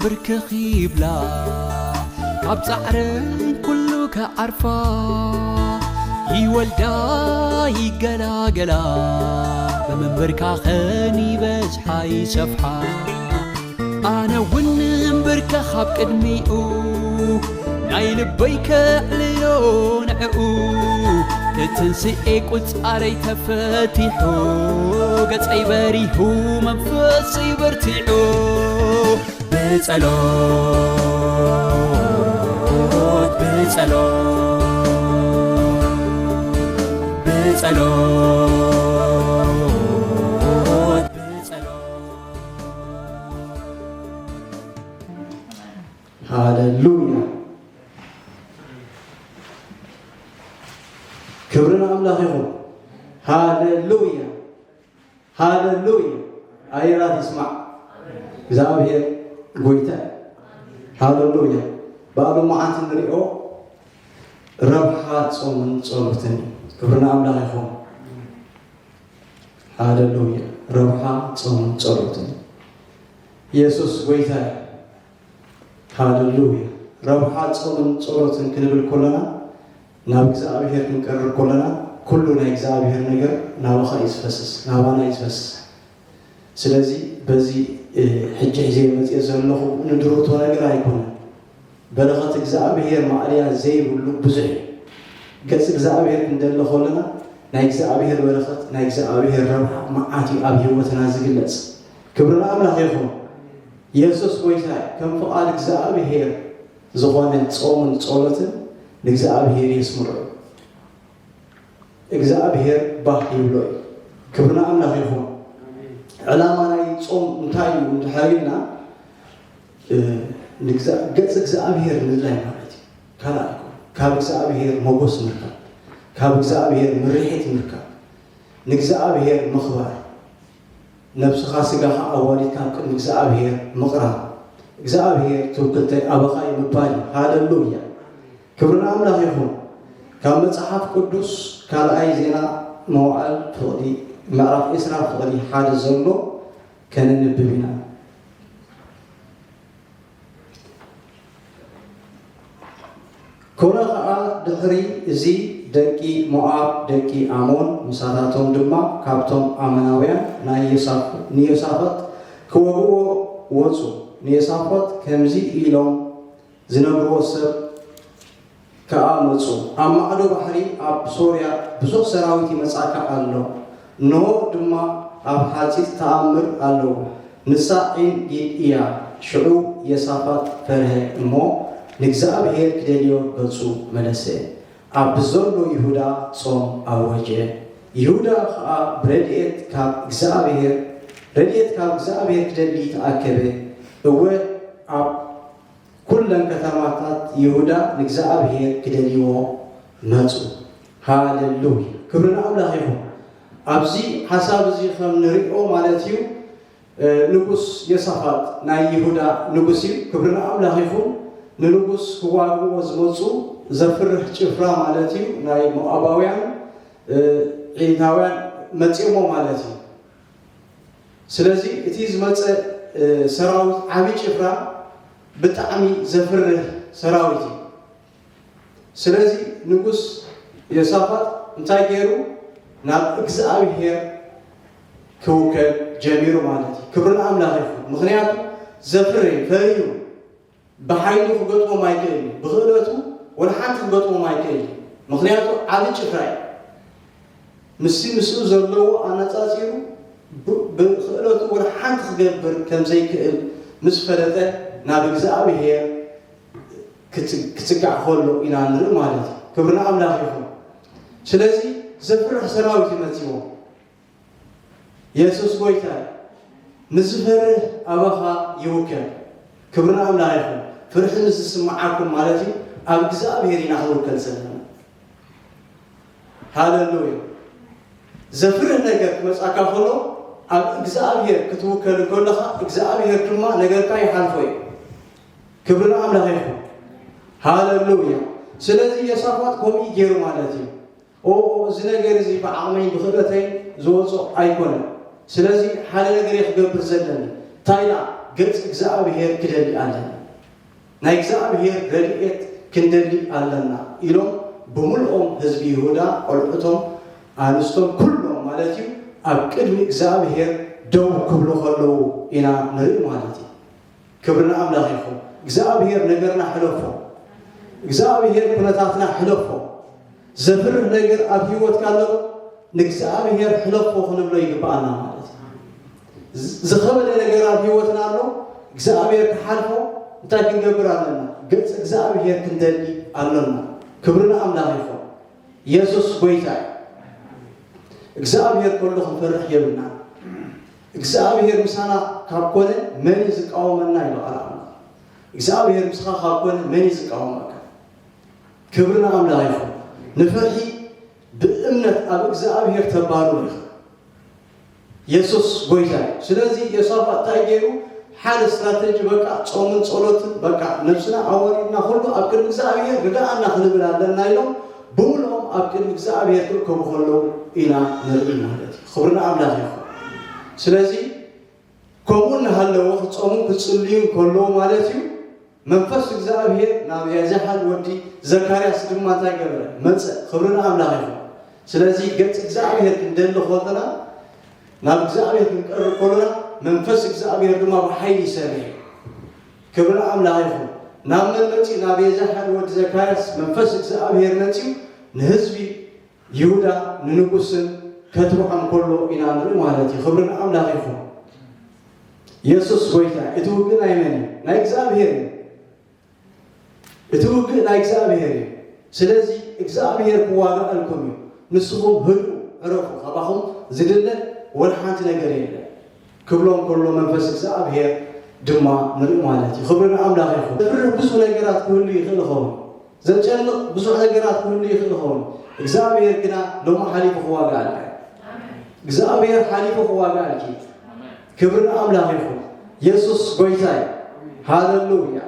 ብርክኽ ይብላ ካብ ጻዕረን ኩሉ ከዓርፋ፣ ይወልዳ ይገላገላ፣ ብምንብርካኸን ይበዝሓ ይሰፍሓ። ኣነ እውን ምንብርከኽ ኣብ ቅድሚኡ፣ ናይ ልበይ ከዕልሎ ንዕኡ። ክትንስኤ ቁጻረይ ተፈቲሑ፣ ገጸይ በሪሁ መንፈሰይ በርቲዑ። ብጸሎት፣ ብጸሎት፣ ብጸሎት፣ ብጸሎት። ሃሌሉያ። ክብሪ ንኣምላኽ ይኹን። ሃሌሉያ። ሃሌሉያ። ኣየራት ይስማዕ። እግዚኣብሔር ጎይታ እዩ። ሃሌሉያ። ብኣሉ መዓልቲ ንሪኦ ረብሓ ጾምን ጸሎትን እዩ። ክብሪ ንኣምላኽ ይኹን። ሃሌሉያ። ረብሓ ጾምን ጸሎትን። ኢየሱስ ጎይታ እዩ። ሃሌሉያ። ረብሓ ጾምን ጸሎትን ክንብል ከለና ናብ እግዚኣብሔር ክንቀርብ ከለና ኩሉ ናይ እግዚኣብሔር ነገር ናባኻ እዩ ዝፈስስ፣ ናባና እዩ ዝፈስስ። ስለዚ በዚ፣ እ፣ ሕጂ ሒዘ መጽየ ዘለኹ ንድርቶ ነገር ኣይኮነን። በረኸት እግዚኣብሔር ማእለያ ዘይብሉ ብዙሕ እዩ። ገጽ እግዚኣብሔር ክንደሊ ከለና ናይ እግዚኣብሔር በረኸት፣ ናይ እግዚኣብሔር ረብሓ መዓት እዩ ኣብ ህይወትና ዝግለጽ። ክብሪ ንኣምላኽ ይኹን። የሱስ ጎይታ እዩ። ከም ፍቓድ እግዚኣብሔር ዝኾነ ጾምን ጸሎትን ንእግዚኣብሔር የስምሮ እዩ። እግዚኣብሔር ባህ ይብሎ እዩ። ክብሪ ንኣምላኽ ይኹን። ዕላማ ናይ ጾም እንታይ እዩ እንድሕር ኢልና፣ እ፣ ንግዛ-፣ ገጽ እግዚኣብሔር ምድላይ ማለት እዩ። ካልእ ኣይኮን። ካብ እግዚኣብሔር ሞጎስ ምርካብ፣ ካብ እግዚኣብሔር ምርሒት ምርካብ፣ ንእግዚኣብሔር ምኽባር፣ ነብስኻ ስጋኻ ኣዋዲድካ ኣብ ቅድሚ እግዚኣብሔር ምቕራብ፣ እግዚኣብሔር ትውክልተይ ኣባኻ እዩ ምባል እዩ። ሃሌሉያ። ክብሪ ንኣምላኽ ይኹን። ካብ መጽሓፍ ቅዱስ ካልኣይ ዜና መዋዕል ፍቕዲ ምዕራፍ ዕስራ ፍቕዲ ሓደ ዘሎ ከነንብብ ኢና። ኮነ ኸኣ ድሕሪ እዚ ደቂ ሞኣብ፣ ደቂ ኣሞን ምሳታቶም ድማ ካብቶም ኣሞናውያን ናይ ዮሳፍ-፣ ንዮሳፋጥ ክወግእዎ ወጹ። ንዮሳፋጥ ከምዚ ኢሎም ዝነግርዎ ሰብ ከኣ መጹ። ኣብ ማዕዶ ባሕሪ ኣብ ሶርያ ብዙሕ ሰራዊት ይመጻካ ኣሎ፣ እንሆ ድማ ኣብ ሓጺጽ ተኣምር ኣለዉ። ንሳ ዒን ጊድ እያ። ሽዑ የሳፋጥ ፈርሀ እሞ ንእግዚኣብሔር ክደልዮ ገጹ መለሰ። ኣብ ዘሎ ይሁዳ ጾም ኣወጀ። ይሁዳ ኸኣ ብረድኤት ካብ እግዚኣብሔር፣ ረድኤት ካብ እግዚኣብሔር ክደሊ ተኣከበ። እወ፣ ኣብ ኩለን ከተማታት ይሁዳ ንእግዚኣብሔር ክደልይዎ መጹ። ሃሌሉያ! ክብሪ ንኣምላኽ ይኹን። ኣብዚ ሓሳብ እዚ ከም ንሪኦ ማለት እዩ፣ እ፣ ንጉስ ዮሳፋጥ ናይ ይሁዳ ንጉስ እዩ። ክብሪ ንኣምላኽ ይኹን። ንንጉስ ክዋግእዎ ዝመጹ ዘፍርሕ ጭፍራ ማለት እዩ። ናይ ሞኣባውያን፣ እ፣ ዒናውያን መጺኦሞ ማለት እዩ። ስለዚ እቲ ዝመጸ፣ እ፣ ሰራዊት ዓቢ ጭፍራ ብጣዕሚ ዘፍርህ ሰራዊት እዩ። ስለዚ ንጉስ ዮሳፋጥ እንታይ ገይሩ? ናብ እግዚኣብሔር ክውከል ጀሚሩ ማለት እዩ። ክብሪ ንኣምላኽ ይኹን። ምኽንያቱ ዘፍርህ እዩ፣ ፈሪሁ። ብሓይሉ ክገጥሞም ኣይክእል እዩ። ብኽእለቱ ወላ ሓንቲ ክገጥሞም ኣይክእል እዩ። ምኽንያቱ ዓቢ ጭፍራ እዩ። ምስቲ ምስኡ ዘለዎ ኣነጻጺሩ ብ-፣ ብኽእለቱ ወላ ሓንቲ ክገብር ከም ዘይክእል ምስ ፈለጠ ናብ እግዚኣብሔር ክት-፣ ክትጋዕ ከሎ ኢና ንርኢ ማለት እዩ። ክብሪ ንኣምላኽ ይኹን። ስለዚ ዘፍርሕ ሰራዊት እዩ መጺዎ። የሱስ ጎይታ እዩ። ንዝፈርህ ኣባኻ ይውከል። ክብሪ ንኣምላኽ ይኹን። ፍርሒ ምስ ዝስምዓኩም ማለት እዩ፣ ኣብ እግዚኣብሔር ኢና ክንውከል ዘለና። ሃሌሉያ። ዘፍርህ ነገር ክመጻካ ከሎ ኣብ እግዚኣብሔር ክትውከል እንከለኻ እግዚኣብሔር ድማ ነገርካ ይሓልፎ እዩ። ክብሪ ንኣምላኽ ይኹን። ሃሌሉያ። ስለዚ የሳፋጥ ከምኡ እዩ ገይሩ ማለት እዩ። ኦ፣ እዚ ነገር እዚ ብዓቕመይ ብኽእለተይ ዝወጾ ኣይኮነን። ስለዚ ሓደ ነገር እየ ክገብር ዘለኒ። እንታይ ደኣ? ገጽ እግዚኣብሔር ክደሊ ኣለና፣ ናይ እግዚኣብሔር ረድኤት ክንደሊ ኣለና ኢሎም ብምልኦም ህዝቢ ይሁዳ፣ ቆልዑቶም፣ ኣንስቶም፣ ኩሎም ማለት እዩ፣ ኣብ ቅድሚ እግዚኣብሔር ደው ክብሉ ከለዉ ኢና ንርኢ ማለት እዩ። ክብሪ ንኣምላኽ ይኹን። እግዚኣብሔር ነገርና ሕለፎ። እግዚኣብሔር ኩነታትና ሕለፎ። ዘፍርህ ነገር ኣብ ህይወትካ ኣሎ፣ ንእግዚኣብሔር ሕለፎ ክንብሎ ይግብኣና ማለት እዩ። ዝ-፣ ዝኸበደ ነገር ኣብ ህይወትና ኣሎ፣ እግዚኣብሔር ክሓልፎ እንታይ ክንገብር ኣለና? ገጽ እግዚኣብሔር ክንደሊ ኣሎና። ክብሪ ንኣምላኽ ይኹን። የሱስ ጎይታ እዩ። እግዚኣብሔር ከሎ ክንፈርሕ የብልና። እግዚኣብሔር ምሳና ካብ ኮነ መን እዩ ዝቃወመና? ኢሉ ቃል ኣምላኽ። እግዚኣብሔር ምስኻ ካብ ኮነ መን እዩ ዝቃወመካ? ክብሪ ንኣምላኽ ይኹን። ንፍርሒ ብእምነት ኣብ እግዚኣብሔር ተባርሩ ኢኻ። የሱስ ጎይታ እዩ። ስለዚ ዮሳፋጥ እንታይ ገይሩ? ሓደ ስትራተጂ፣ በቃ ጾምን ጸሎትን፣ በቃ ነብስና ኣዋሪድና ኩሉ ኣብ ቅድሚ እግዚኣብሔር ርድኣና ክንብል ኣለና ኢሎም ብምልኦም ኣብ ቅድሚ እግዚኣብሔር ክእከቡ ከለዉ ኢና ንርኢ ማለት እዩ። ክብሪ ንኣምላኽ ይኹን። ስለዚ ከምኡ እናሃለወ ክጾሙ ክጽልዩ ከለዉ ማለት እዩ፣ መንፈስ እግዚኣብሔር ናብ ያዛሓል ወዲ ዘካርያስ ድማ እንታይ ገበረ? መጸ። ክብሪ ንኣምላኽ ይኹን። ስለዚ ገጽ እግዚኣብሔር ክንደሊ ከለና፣ ናብ እግዚኣብሔር ክንቀርብ ከለና፣ መንፈስ እግዚኣብሔር ድማ ብሓይሊ ይሰርሕ እዩ። ክብሪ ንኣምላኽ ይኹን። ናብ መን መጺኡ? ናብ ያዛሓል ወዲ ዘካርያስ መንፈስ እግዚኣብሔር መጺኡ ንህዝቢ ይሁዳ ንንጉስን ከትብዖም ከሎ ኢና ንርኢ ማለት እዩ። ክብሪ ንኣምላኽ ይኹን። የሱስ ጎይታ። እቲ ውግእ ናይ መን እዩ? ናይ እግዚኣብሔር እዩ። እቲ ውግእ ናይ እግዚኣብሔር እዩ። ስለዚ እግዚኣብሔር ክዋጋኣልኩም እዩ። ንስኹም ህድኡ፣ ዕረፉ፣ ካባኹም ዝድለ ወላ ሓንቲ ነገር የለን ክብሎም ከሎ መንፈስ እግዚኣብሔር ድማ ንርኢ ማለት እዩ። ክብሪ ንኣምላኽ ይኹን። ዘፍርህ ብዙሕ ነገራት ክህሉ ይኽእል ይኸውን። ዘጨንቕ ብዙሕ ነገራት ክህሉ ይኽእል ይኸውን። እግዚኣብሔር ግና ሎሚ ሓሊፉ ክዋጋኣልካ እዩ። እግዚኣብሔር ሓሊፉ ክዋጋኣልኪ እዩ። ክብሪ ንኣምላኽ ይኹን። የሱስ ጎይታ እዩ። ሃለሉያ።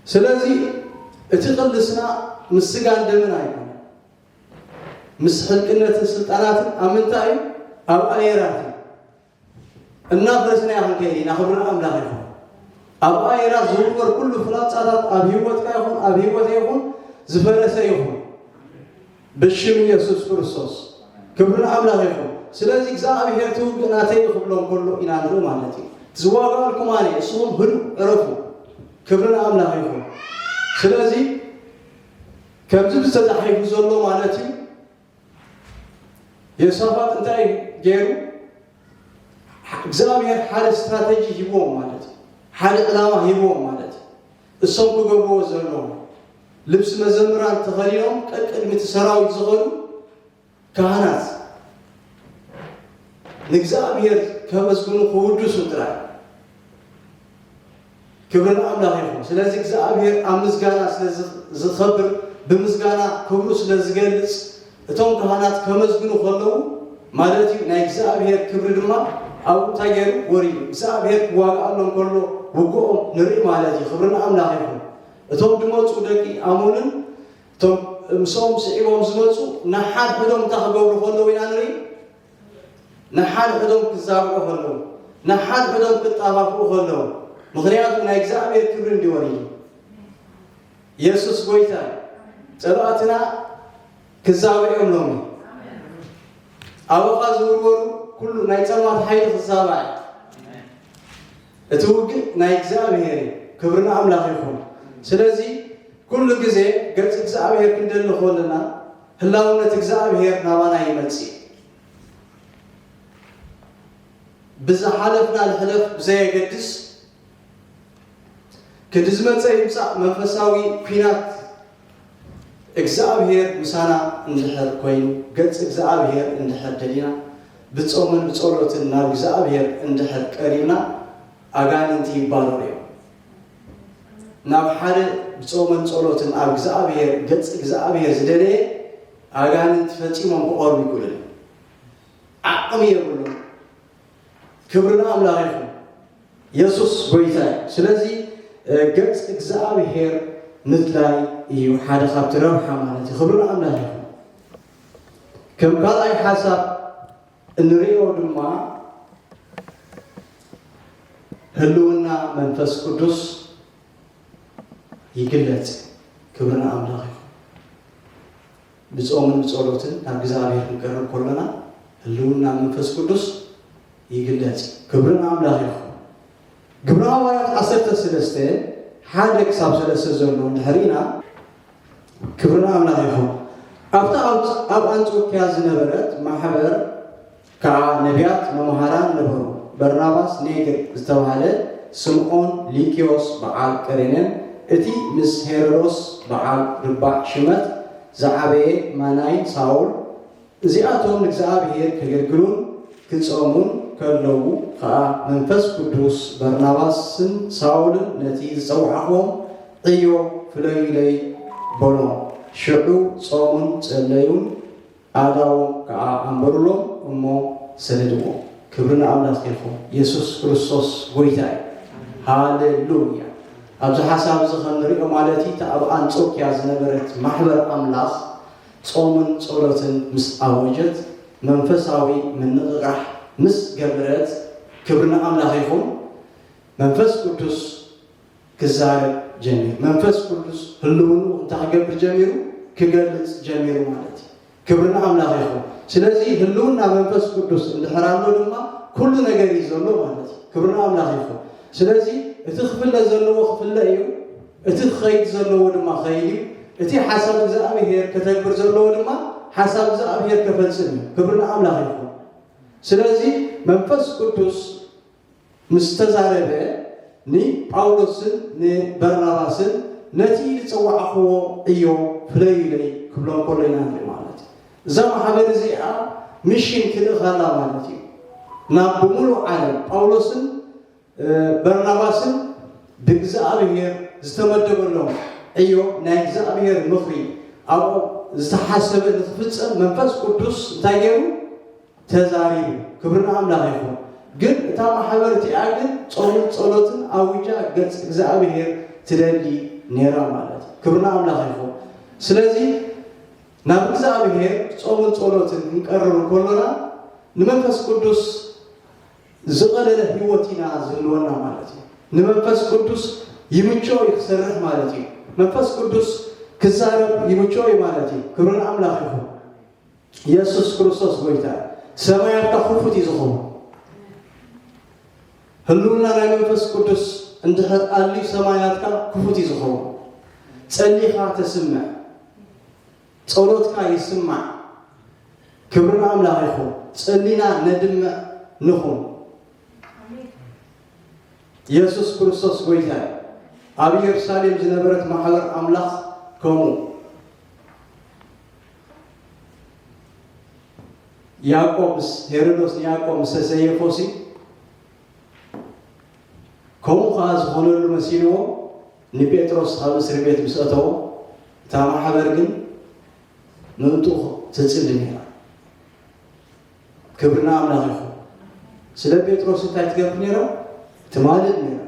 ስለዚ እቲ ቅልስና ምስ ስጋን ደምን ኣይኮነን። ምስ ሕልቅነትን ስልጣናትን ኣብ ምንታይ እዩ? ኣብ ኣየራት እዩ። እናፍረስና ኢና ክንከይድ ኢና። ክብሪ ንኣምላኽ ይኹን። ኣብ ኣየራት ዝውርወር ኩሉ ፍላጻታት ኣብ ህይወትካ ይኹን ኣብ ህይወተይ ይኹን ዝፈረሰ ይኹን። ብሽም ኢየሱስ ክርስቶስ። ክብሪ ንኣምላኽ ይኹን። ስለዚ እግዚኣብሔር እቲ ውግእ ናተይ እዩ ክብሎም ከሎ ኢና ንርኢ ማለት እዩ። ዝዋጋኣልኩም ኣነ፣ ንስኹም ህድኡ፣ ዕረፉ። ክብሪ ንኣምላኽ ይኹን። ስለዚ ከምዚ ተጻሒፉ ዘሎ ማለት እዩ፣ ዮሳፋጥ እንታይ ገይሩ? እግዚኣብሔር ሓደ ስትራተጂ ሂብዎም ማለት እዩ። ሓደ ዕላማ ሂብዎም ማለት እዩ። እሶም ክገብርዎ ዘለዎም፣ ልብሲ መዘምራን ተኸዲኖም ቀቅድሚ እቲ ሰራዊት ዝኸዱ ካህናት ንእግዚኣብሔር ከመስግኑ ክውድሱ ጥራይ። ክብሪ ንኣምላኽ ይኹን። ስለዚ እግዚኣብሔር ኣብ ምስጋና ስለ ዝ-፣ ዝኸብር፣ ብምስጋና ክብሩ ስለ ዝገልጽ፣ እቶም ካህናት ከመስግኑ ከለዉ ማለት እዩ፣ ናይ እግዚኣብሔር ክብሪ ድማ ኣብኡ እንታይ ገይሩ? ወሪዱ። እግዚኣብሔር ክዋግኣሎም ከሎ ውግኦም ንርኢ ማለት እዩ። ክብሪ ንኣምላኽ ይኹን። እቶም ዝመጹ ደቂ ኣሞንን እቶም ምስኦም ስዒቦም ዝመጹ ንሓድሕዶም እንታይ ክገብሩ ከለዉ ኢና ንርኢ? ንሓድሕዶም ክዛብዑ ከለዉ፣ ንሓድሕዶም ክጣፋፍኡ ከለዉ፣ ምኽንያቱ ናይ እግዚኣብሔር ክብሪ እንዲ ወሪዱ። የሱስ ጎይታ እዩ። ጸላእትና ክዛብዑ እዮም ሎሚ። ኣባኻ ዝውርወሩ ኩሉ ናይ ጸልማት ሓይሊ ክዛባዕ እዩ። እቲ ውግእ ናይ እግዚኣብሔር እዩ። ክብሪ ንኣምላኽ ይኹን። ስለዚ ኩሉ ግዜ ገጽ እግዚኣብሔር ክንደሊ ከለና ህላውነት እግዚኣብሔር ናባና ይመጽእ። ብዝሓለፍና ንሕለፍ ብዘየገድስ፣ ክንዲ ዝመጸ ይምጻእ መንፈሳዊ ኲናት እግዚኣብሔር ምሳና እንድሕር ኮይኑ፣ ገጽ እግዚኣብሔር እንድሕር ደሊና፣ ብጾምን ብጸሎትን ናብ እግዚኣብሔር እንድሕር ቀሪብና፣ ኣጋንንቲ ይባረሩ እዮም። ናብ ሓደ ብጾምን ጸሎትን ኣብ እግዚኣብሔር፣ ገጽ እግዚኣብሔር ዝደለየ ኣጋንንቲ ፈጺሞም ክቐርቡ ይክእሉን እዮም። ዓቕሚ የብሉን። ክብሪ ንኣምላኽ ይኹን። የሱስ ጎይታ እዩ። ስለዚ፣ እ፣ ገጽ እግዚኣብሔር ምድላይ እዩ ሓደ ካብቲ ረብሓ ማለት እዩ። ክብሪ ንኣምላኽ ይኹን። ከም ካልኣይ ሓሳብ እንርእዮ ድማ ህልውና መንፈስ ቅዱስ ይግለጽ። ክብሪ ንኣምላኽ ይኹን። ብጾምን ብጸሎትን ናብ እግዚኣብሔር ክንቀርብ ከሎና ህልውና መንፈስ ቅዱስ ይግለጽ። ክብሪ ንኣምላኽ ይኹን። ግብረ ሃዋርያት ዓሰርተ ሰለስተ ሓደ ክሳብ ሰለስተ ዘሎ እንድሕር ኢና ክብሪ ንኣምላኽ ይኹን። ኣብታ ኣብ ኣብ ኣንጾክያ ዝነበረት ማሕበር ከኣ ነቢያት መምሃራን ነበሩ። በርናባስ ኔግር ዝተባህለ፣ ስምዖን ሊክዮስ በዓል ቀሬነን፣ እቲ ምስ ሄሮዶስ በዓል ርባዕ ሽመት ዝዓበየ ማናይን ሳውል፣ እዚኣቶም ንእግዚኣብሔር ከገልግሉን ክጸሙን ከለዉ ኸኣ መንፈስ ቅዱስ በርናባስን ሳውልን ነቲ ዝጸዋዕኽዎም ዕዮ ፍለዩለይ በሎም። ሽዑ ጾሙን ጸለዩን ኣእዳዎም ከኣ ኣንበሩሎም እሞ ሰደድዎም። ክብሪ ንኣምላኽ ይኹን። የሱስ ክርስቶስ ጐይታ እዩ። ሃሌሉያ። ኣብዚ ሓሳብ እዚ ከም ንሪኦ ማለት እዩ፣ እታ ኣብ ኣንጾክያ ዝነበረት ማሕበር ኣምላኽ ጾምን ጸሎትን ምስ ኣወጀት መንፈሳዊ ምንቕቓሕ ምስ ገበረት፣ ክብሪ ንኣምላኽ ይኹን፣ መንፈስ ቅዱስ ክዛረብ ጀሚሩ። መንፈስ ቅዱስ ህልውንኡ እንታይ ክገብር ጀሚሩ? ክገልጽ ጀሚሩ ማለት እዩ። ክብሪ ንኣምላኽ ይኹን። ስለዚ ህልውና መንፈስ ቅዱስ እንድሕር ኣሎ ድማ ኩሉ ነገር እዩ ዘሎ ማለት እዩ። ክብሪ ንኣምላኽ ይኹን። ስለዚ እቲ ክፍለ ዘለዎ ክፍለ እዩ፣ እቲ ክኸይድ ዘለዎ ድማ ኸይድ እዩ፣ እቲ ሓሳብ እግዚኣብሔር ከተግብር ዘለዎ ድማ ሓሳብ እግዚኣብሔር ከፈጽም እዩ። ክብሪ ንኣምላኽ ይኹን። ስለዚ መንፈስ ቅዱስ ምስ ተዛረበ ንጳውሎስን ንበርናባስን ነቲ ዝጸዋዕኽዎ ዕዮ ፍለዩለይ ክብሎም ከሎ ኢና ንርኢ ማለት እዩ። እዛ ማሕበር እዚኣ ሚሽን ትልእኽ ኣላ ማለት እዩ። ናብ ብምሉእ ዓለም ጳውሎስን እ፣ በርናባስን ብእግዚኣብሔር ዝተመደበሎም ዕዮ ናይ እግዚኣብሔር ምኽሪ ኣብኦም ዝተሓሰበ ንክፍጸም መንፈስ ቅዱስ እንታይ ገይሩ? ተዛሪቡ። ክብሪ ንኣምላኽ ይኹን። ግን እታ ማሕበር እቲኣ ግን ጾምን ጸሎትን ኣዊጃ ገጽ እግዚኣብሔር ትደሊ ነይራ ማለት እዩ። ክብሪ ንኣምላኽ ይኹን። ስለዚ ናብ እግዚኣብሔር ጾምን ጸሎትን ክንቀርብ እንከሎና ንመንፈስ ቅዱስ ዝቐለለ ህይወት ኢና ዝህልወና ማለት እዩ። ንመንፈስ ቅዱስ ይምችኦ እዩ ክሰርሕ ማለት እዩ። መንፈስ ቅዱስ ክዛረብ ይምችኦ እዩ ማለት እዩ። ክብሪ ንኣምላኽ ይኹን። የሱስ ክርስቶስ ጐይታ እዩ። ሰማያትካ ክፉት እዩ ዝኸውን። ህልውና ናይ መንፈስ ቅዱስ እንድሕር ኣልዩ ሰማያትካ ክፉት እዩ ዝኸውን። ጸሊኻ ተስምዕ። ጸሎትካ ይስማዕ። ክብሪ ንኣምላኽ ይኹን። ጸሊና ነድምዕ ንኹን። የሱስ ክርስቶስ ጐይታ እዩ። ኣብ ኢየሩሳሌም ዝነበረት ማሕበር ኣምላኽ ከምኡ። ያዕቆብ ምስ ሄሮዶስ ንያዕቆብ ምስ ተሰየፎሲ ከምኡ ኸዓ ዝኾነሉ መሲልዎ ንጴጥሮስ ካብ እስሪ ቤት ምስ ኣተዎ እታ ማሕበር ግን ምእንትኡ ትጽሊ ነይራ። ክብሪ ንኣምላኽ ይኹን። ስለ ጴጥሮስ እንታይ ትገብር ነይራ? ትማልድ ነይራ።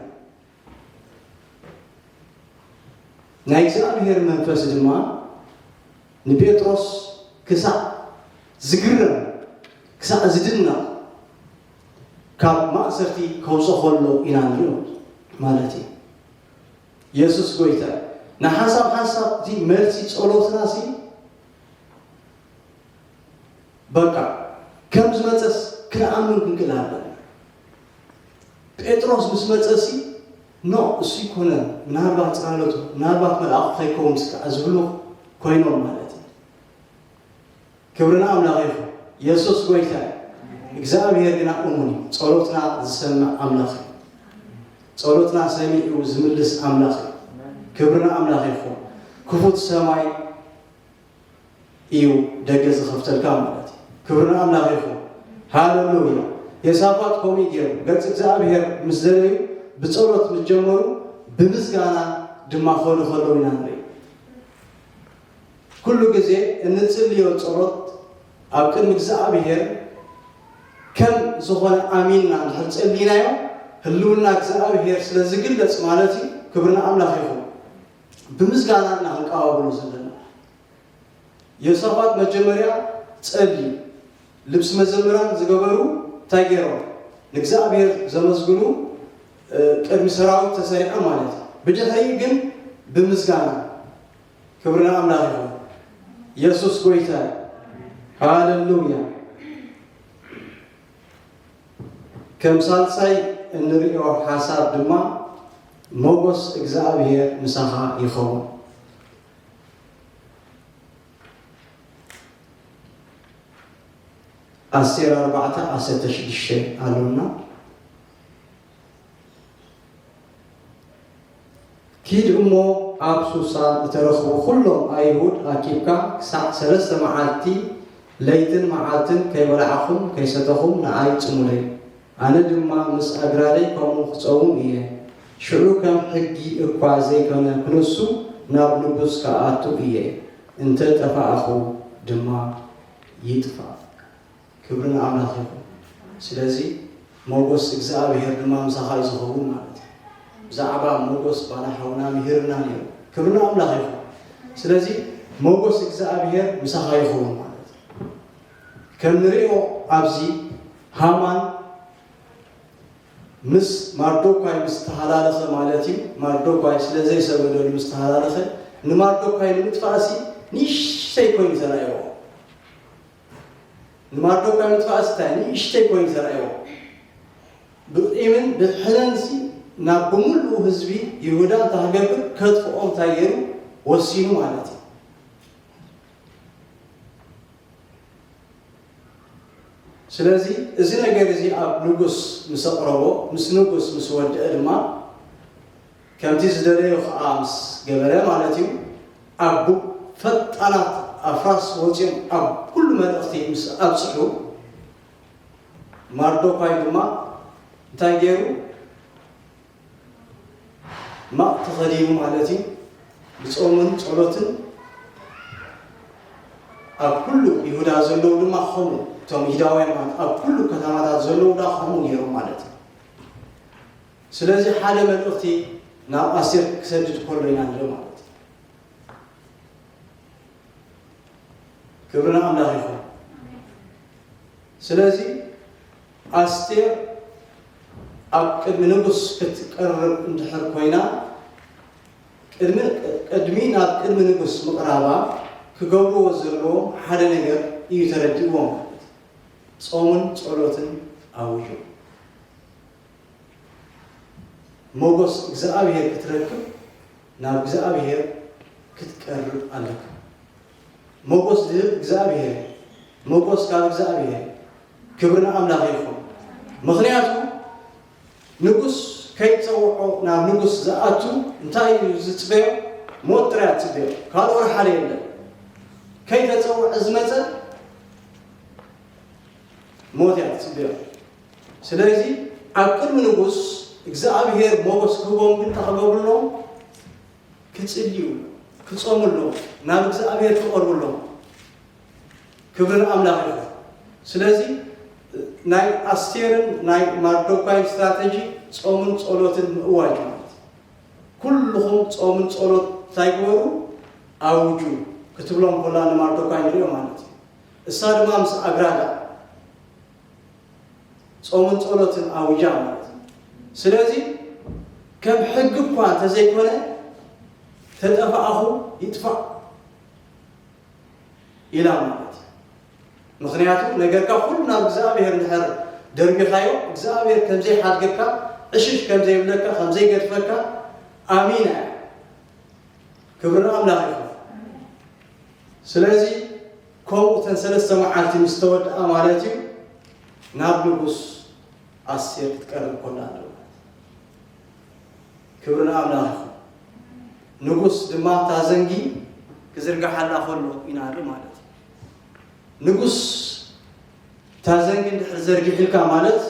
ናይ እግዚኣብሔር መንፈስ ድማ ንጴጥሮስ ክሳዕ ዝግረም ክሳዕ ዝድነቕ ካብ ማእሰርቲ ከውፅኦ ከሎ ኢና ንሪኦ ማለት እዩ። የሱስ ጐይታ እዩ። ንሓሳብ ሓሳብ እቲ መልሲ ጸሎትና ሲ በቃ ከም ዝመጸስ ክንኣምን ክንክእል ኣለና። ጴጥሮስ ምስ መጸሲ ኖ እሱ ይኮነን ምናልባት ጸላሎቱ ምናልባት መልኣኹ ከይከውን ስከዓ ዝብሉ ኮይኖም ማለት እዩ። ክብሪ ንኣምላኽ ይኹን። የሱስ ጐይታ እዩ። እግዚኣብሔር ግና እሙን እዩ። ጸሎትና ዝሰምዕ ኣምላኽ እዩ። ጸሎትና ሰሚዑ ዝምልስ ኣምላኽ እዩ። ክብሪ ንኣምላኽ ይኹን። ክፉት ሰማይ እዩ ደገ ዝኸፍተልካ ማለት እዩ። ክብሪ ንኣምላኽ ይኹን። ሃሌሉያ። የሳፋጥ ከምኡ እዩ ገይሩ። ገጽ እግዚኣብሔር ምስ ደለዩ ብጸሎት ምስ ጀመሩ ብምስጋና ድማ ክኸዱ ከለዉ ኢና ንርኢ። ኩሉ ግዜ እንጽልዮ ጸሎት ኣብ ቅድሚ እግዚኣብሔር ከም ዝኾነ ኣሚንና እንድሕር ጸሊናዮ ህልውና እግዚኣብሔር ስለ ዝግለጽ ማለት እዩ። ክብሪ ንኣምላኽ ይኹን። ብምስጋና ኢና ክንቀባበሎ ዘለና። ዮሳፋጥ መጀመርያ ጸልዩ። ልብሲ መዘምራን ዝገበሩ እንታይ ገይሮም? ንእግዚኣብሔር ዘመስግኑ ቅድሚ ሰራዊት ተሰሪዖም ማለት እዩ። ብድሕሪኡ ግን ብምስጋና ክብሪ ንኣምላኽ ይኹን። የሱስ ጎይታ እዩ። ሃሌሉያ። ከም ሳልሳይ እንርእዮ ሓሳብ ድማ ሞጎስ እግዚኣብሔር ምሳኻ ይኸውን። ኣስቴር ኣርባዕተ ዓሰርተ ሽዱሽተ ኣሎና። ኪድ እሞ ኣብ ሱሳ እተረኽቡ ኩሎም ኣይሁድ ኣኪብካ ክሳዕ ሰለስተ መዓልቲ ለይትን መዓልትን ከይበላዕኹም ከይሰተኹም ንኣይ ጽሙለይ። ኣነ ድማ ምስ ኣግራደይ ከምኡ ክጸውም እየ። ሽዑ ከም ሕጊ እኳ ዘይኮነ ክንሱ ናብ ንጉስ ክኣቱ እየ። እንተ ጠፋእኹ ድማ ይጥፋእ። ክብሪ ንኣምላኽ ይኹን። ስለዚ ሞጎስ እግዚኣብሔር ድማ ምሳኻ እዩ ዝኸውን ማለት እዩ። ብዛዕባ ሞጎስ ባና ሓውና ምሂርና ነይሩ። ክብሪ ንኣምላኽ ይኹን። ስለዚ ሞጎስ እግዚኣብሔር ምሳኻ ይኸውን ማለት እዩ። ከም ንሪኦ ኣብዚ ሃማን ምስ ማርዶኳይ ምስ ተሃላለኸ ማለት እዩ። ማርዶኳይ ስለ ዘይሰገደሉ ምስ ተሃላለኸ ንማርዶኳይ ንምጥፋእሲ ንእሽተይ ኮይኑ ተራእይዎ። ንማርዶካይ ምጥፋእስ እንታይ ንእሽተይ ኮይኑ ተራእዮ። ብቂምን ብሕነንሲ ናብ ብምሉኡ ህዝቢ ይሁዳ እንታይ ክገብር ከጥፍኦም እንታይ ገይሩ ወሲኑ ማለት እዩ። ስለዚ እዚ ነገር እዚ ኣብ ንጉስ ምስ ኣቕረቦ ምስ ንጉስ ምስ ወድአ ድማ ከምቲ ዝደለዮ ከዓ ምስ ገበረ ማለት እዩ። ኣብ ፈጣናት ኣፍራስ ወፂኦም ኣብ ኩሉ መልእኽቲ ምስ ኣብፅሑ ማርዶኳይ ድማ እንታይ ገይሩ ማቕ ተኸዲኑ ማለት እዩ። ብፆምን ፀሎትን ኣብ ኩሉ ይሁዳ ዘለዉ ድማ ከምኡ እቶም ይሁዳውያን ማለት ኣብ ኩሉ ከተማታት ዘለዉ ዳ ከምኡ ገይሮም ማለት እዩ። ስለዚ ሓደ መልእኽቲ ናብ ኣስቴር ክሰድድ ከሎ ኢና ንርኢ ማለት እዩ። ክብሪ ንኣምላኽ ይኹን። ስለዚ ኣስቴር ኣብ ቅድሚ ንጉስ ክትቀርብ እንድሕር ኮይና ቅድሚ ቅድሚ ናብ ቅድሚ ንጉስ ምቕራባ ክገብርዎ ዘለዎም ሓደ ነገር እዩ ተረዲእዎም ማለት እዩ። ጾምን ጸሎትን ኣውጁ። ሞጎስ እግዚኣብሔር ክትረክብ ናብ እግዚኣብሔር ክትቀርብ ኣለካ። ሞጎስ ዝህብ እግዚኣብሔር፣ ሞጎስ ካብ እግዚኣብሔር። ክብሪ ንኣምላኽ ይኹን። ምኽንያቱ ንጉስ ከይጸውዖ ናብ ንጉስ ዝኣቱ እንታይ እዩ ዝጽበዮ? ሞት ጥራይ ዝጽበዮ፣ ካልእ ወላ ሓደ የለን። ከይተጸውዐ ዝመጸ ሞት እያ ትጽበዮ። ስለዚ ኣብ ቅድሚ ንጉስ እግዚኣብሔር ሞጎስ ክህቦም ግን እንታይ ክገብሩ ኣለዎም? ክጽልዩ፣ ክጾሙ ኣለዎም፣ ናብ እግዚኣብሔር ክቐርቡ ኣለዎም። ክብሪ ንኣምላኽ ይኹን። ስለዚ ናይ ኣስቴርን ናይ ማርዶካይን ስትራተጂ ጾምን ጸሎትን ምእዋጅ ማለት እዩ። ኩልኹም ጾምን ጸሎት እንታይ ግበሩ? ኣውጁ ክትብሎም ከላ ንማርዶካይ ንሪኦ ማለት እዩ። እሳ ድማ ምስ ኣግራዳ ጾምን ጸሎትን ኣውጃ ማለት እዩ። ስለዚ ከም ሕጊ እኳ እንተዘይኮነ ተጠፋእኹ ይጥፋእ ኢላ ማለት እዩ። ምኽንያቱ ነገርካ ኩሉ ናብ እግዚኣብሔር እንድሕር ደርቢኻዮ እግዚኣብሔር ከም ዘይሓድገካ ዕሽሽ ከም ዘይብለካ ከም ዘይገድፈካ ኣሚና እያ። ክብሪ ንኣምላኽ ይኹን። ስለዚ ከምኡ እተን ሰለስተ መዓልቲ ምስ ተወድኣ ማለት እዩ ናብ ንጉስ ኣስቴር ክትቀርብ ኮላ ኣለዋ። ክብሪ ንኣምላኽ ይኹን። ንጉስ ድማ እታ ዘንጊ ክዝርግሓላ ከሎ ኢና ንርኢ ማለት እዩ። ንጉስ እታ ዘንጊ እንድሕር ዘርጊሕልካ ማለት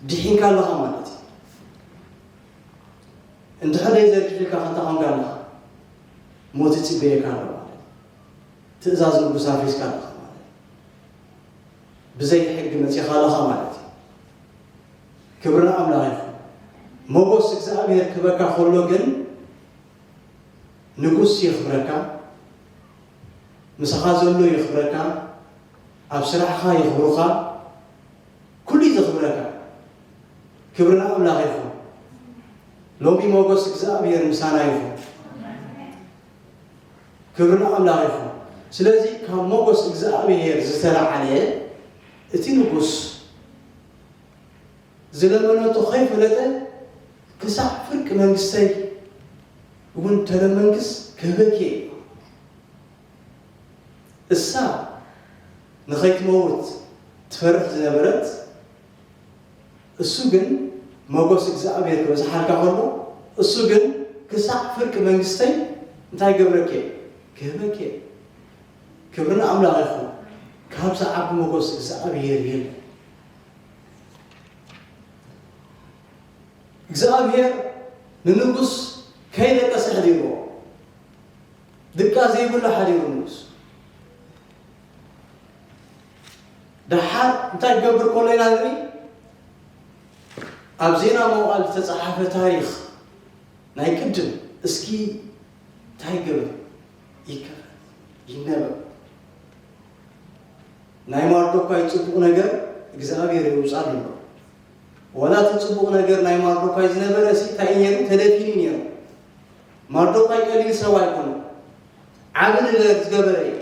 ድሒንካ ኣለኻ ማለት እዩ። እንድሕር ዘይዘርጊሕልካ ከንታ ኮንካ ኣለኻ ሞት ይጽበየካ ኣሎ ማለት እዩ። ትእዛዝ ንጉስ ኣፍሪስካ ኣለኻ ማለት እዩ። ብዘይ ሕጊ መጺኻ ኣለኻ ማለት እዩ። ክብሪ ንኣምላኽ ይኹን። ሞጎስ እግዚኣብሔር ክበካ ከሎ ግን ንጉስ የኽብረካ፣ ምሳኻ ዘሎ የኽብረካ፣ ኣብ ስራሕኻ የኽብሩኻ፣ ኩሉ እዩ ዘኽብረካ። ክብሪ ንኣምላኽ ይኹን። ሎሚ ሞገስ እግዚኣብሔር ምሳና ይኹን። ክብሪ ንኣምላኽ ይኹን። ስለዚ ካብ ሞገስ እግዚኣብሔር ዝተላዓለ እቲ ንጉስ ዝለመነቶ ከይፈለጠ ክሳዕ ፍርቂ መንግስተይ እውን ተለመንክስ ክህበኪ እየ። እሳ ንኸይትመውት ትፈርሕ ዝነበረት፣ እሱ ግን ሞገስ እግዚኣብሔር ክበዝሓልካ ከሎ፣ እሱ ግን ክሳዕ ፍርቂ መንግስተይ እንታይ ገብረኪ እየ? ክህበኪ እየ። ክብሪ ንኣምላኽ ይኹን። ካብ ዝዓቢ ሞገስ እግዚኣብሔር የለን። እግዚኣብሔር ንንጉስ ከይደቀሰ ሕዲርዎ፣ ድቃስ ዘይብሉ ሓዲሩ ንጉስ። ደሓር እንታይ ክገብር ከሎ ኢና ንርኢ? ኣብ ዜና መዋዕል ዝተጻሓፈ ታሪኽ ናይ ቅድም እስኪ እንታይ ይገብር? ይከፈት፣ ይነበብ። ናይ ማርዶካይ ጽቡቕ ነገር እግዚኣብሔር የውጻሉ ኣሎ። ዋላ እቲ ጽቡቕ ነገር ናይ ማርዶካይ ዝነበረ ሲ እንታይ እዩ ነይሩ? ተደፊኑ እዩ ነይሩ። ማርዶካይ ቀሊል ሰብ ኣይኮነ። ዓቢ ነገር ዝገበረ እዩ።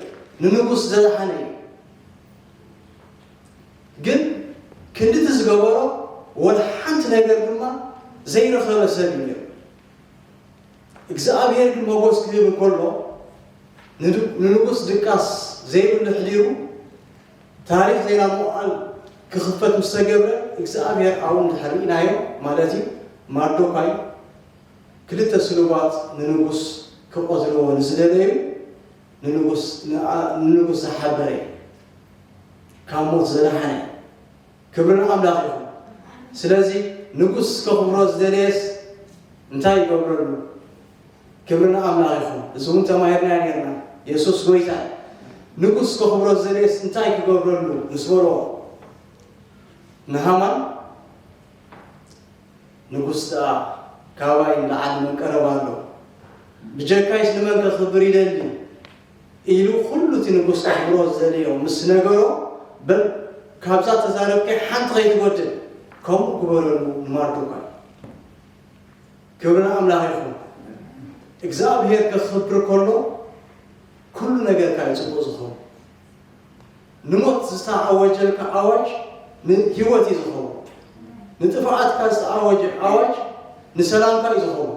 ንንጉስ ዘድሓነ እዩ። ግን ክንድቲ ዝገበሮ ወላ ሓንቲ ነገር ድማ ዘይረኸበ ሰብ እዩ ነይሩ። እግዚኣብሔር ግን ሞገስ ክህብ እንከሎ ንድ- ንንጉስ ድቃስ ዘይብሉ ሕዲሩ ታሪኽ ዜና መዋዕል ክኽፈት ምስ ተገብረ እግዚኣብሔር ኣብኡ እንድሕር ርኢናዮ ማለት እዩ። ማርዶካይ ክልተ ስሉባት ንንጉስ ክቐትልዎ ንዝደለዩ ንንጉስ ንኣ- ንንጉስ ዝሓበረ እዩ። ካብ ሞት ዘድሓነ ክብሪ ንኣምላኽ ይኹን። ስለዚ ንጉስ ከኽብሮ ዝደለየስ እንታይ ይገብረሉ? ክብሪ ንኣምላኽ ይኹን። እዚ እውን ተማሂርናዮ ነርና። የሱስ ጎይታ እዩ። ንጉስ ከኽብሮ ዝደለየስ እንታይ ክገብረሉ ምስ በልዎ ንሃማን ንጉስ ደኣ ካባይ ንላዕሊ መን ቀረባ ኣሎ? ብጀካይስ ንመን ከኽብር ይደሊ? ኢሉ ኩሉ እቲ ንጉስ ከኽብሮ ዝደለዮ ምስ ነገሮ፣ በል ካብዛ ተዛረብካይ ሓንቲ ከይትጎድል ከምኡ ግበረሉ ንማርዶካይ። ክብሪ ንኣምላኽ ይኹን። እግዚኣብሔር ከኽብር ከሎ ኩሉ ነገርካ እዩ ጽቡቕ ዝኸውን። ንሞት ዝተኣወጀልካ ኣዋጅ ንህይወት እዩ ዝኸውን። ንጥፍኣትካ ዝተኣወጀ ኣዋጅ ንሰላምካ እዩ ዝኸውን።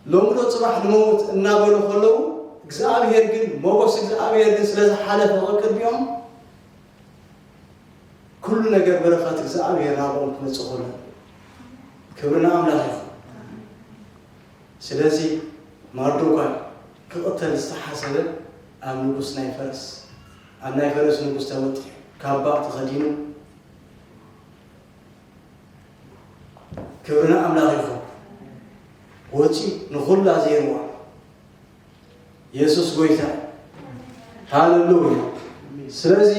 ሎሚ ዶ ጽባሕ ንመውት እናበሉ ከለዉ እግዚኣብሔር ግን ሞገስ እግዚኣብሔር ግን ስለ ዝሓለፈ ቅድሚኦም ኩሉ ነገር በረኸት እግዚኣብሔር ናብኦም ክመጽእ ከሎ ክብሪ ንኣምላኽ ይኹን። ስለዚ ማርዶካይ ክቕተል ዝተሓሰበ ኣብ ንጉስ ናይ ፈረስ ኣብ ናይ ፈረስ ንጉስ ተወጢሑ ካባ ተኸዲኑ ክብሪ ንኣምላኽ ይኹን። ወፂኡ ንኹላ ዘይርዋ የሱስ ጎይታ። ሃለሉያ። ስለዚ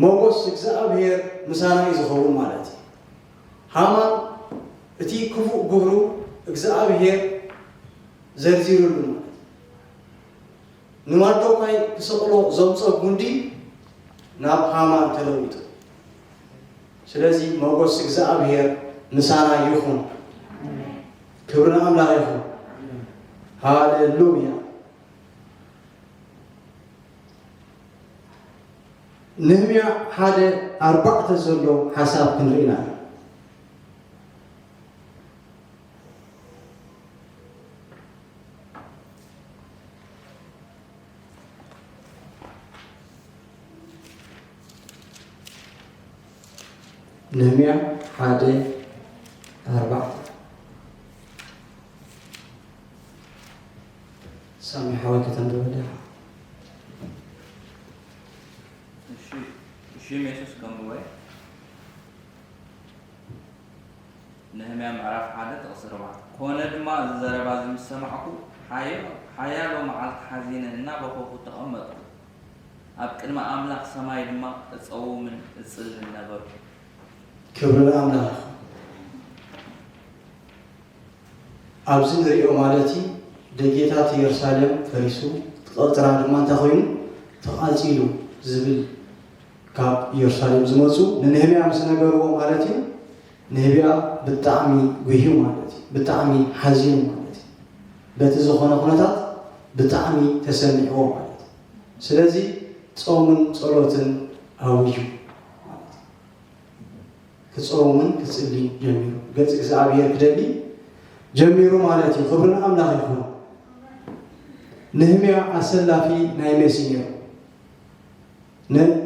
ሞጎስ እግዚኣብሔር ምሳና እዩ ዝኸውን ማለት እዩ። ሃማን እቲ ክፉእ ግብሩ እግዚኣብሔር ዘርዚሩሉ ማለት እዩ። ንማርዶካይ ክሰቕሎ ዘምጾ ጉንዲ ናብ ሃማን ተለዊጡ። ስለዚ ሞጎስ እግዚኣብሔር ምሳና ይኹን። ክብሪ ንኣምላኽ ይኹን። ሃሌሉያ። ነህምያ ሓደ ኣርባዕተ ዘሎ ሓሳብ ክንርኢ ኢና። ነህምያ ሓደ ኣርባዕተ። ሳሚ ሓወይ ከተንብበልና። እሺ፣ እሺ፣ ሜሶስ ከምብቦ። ነህምያ ምዕራፍ ሓደ ጥቕሲ ኣርባዕተ። ኮነ ድማ፣ እዚ ዘረባ እዚ ምስ ሰማዕኩ፣ ሓዮ-፣ ሓያሎ መዓልቲ ሓዚነ እናበኸኹ ተቐመጥኩ። ኣብ ቅድሚ ኣምላኽ ሰማይ ድማ እጸውምን እጽልን ነበርኩ። ክብሪ ንኣምላኽ። ኣብዚ ንሪኦ ማለት እዩ፣ ደጌታት ኢየሩሳሌም ፈሪሱ፣ እቲ ቀጽራ ድማ እንታይ ኮይኑ? ተቓጺሉ ዝብል ካብ ኢየሩሳሌም ዝመጹ ንነህምያ ምስ ነገርዎ ማለት እዩ፣ ንህቢያ ብጣዕሚ ጉህዩ ማለት እዩ። ብጣዕሚ ሓዚኑ ማለት እዩ። በቲ ዝኾነ ኩነታት ብጣዕሚ ተሰሚዕዎ ማለት እዩ። ስለዚ ጾምን ጸሎትን ኣውጁ ማለት እዩ። ክጸውምን ክጽሊ ጀሚሩ። ገጽ እግዚኣብሔር ክደሊ ጀሚሩ ማለት እዩ። ክብሪ ንኣምላኽ ይኹን። ንህምያ ኣሰላፊ ናይ ሜሲ ነይሩ።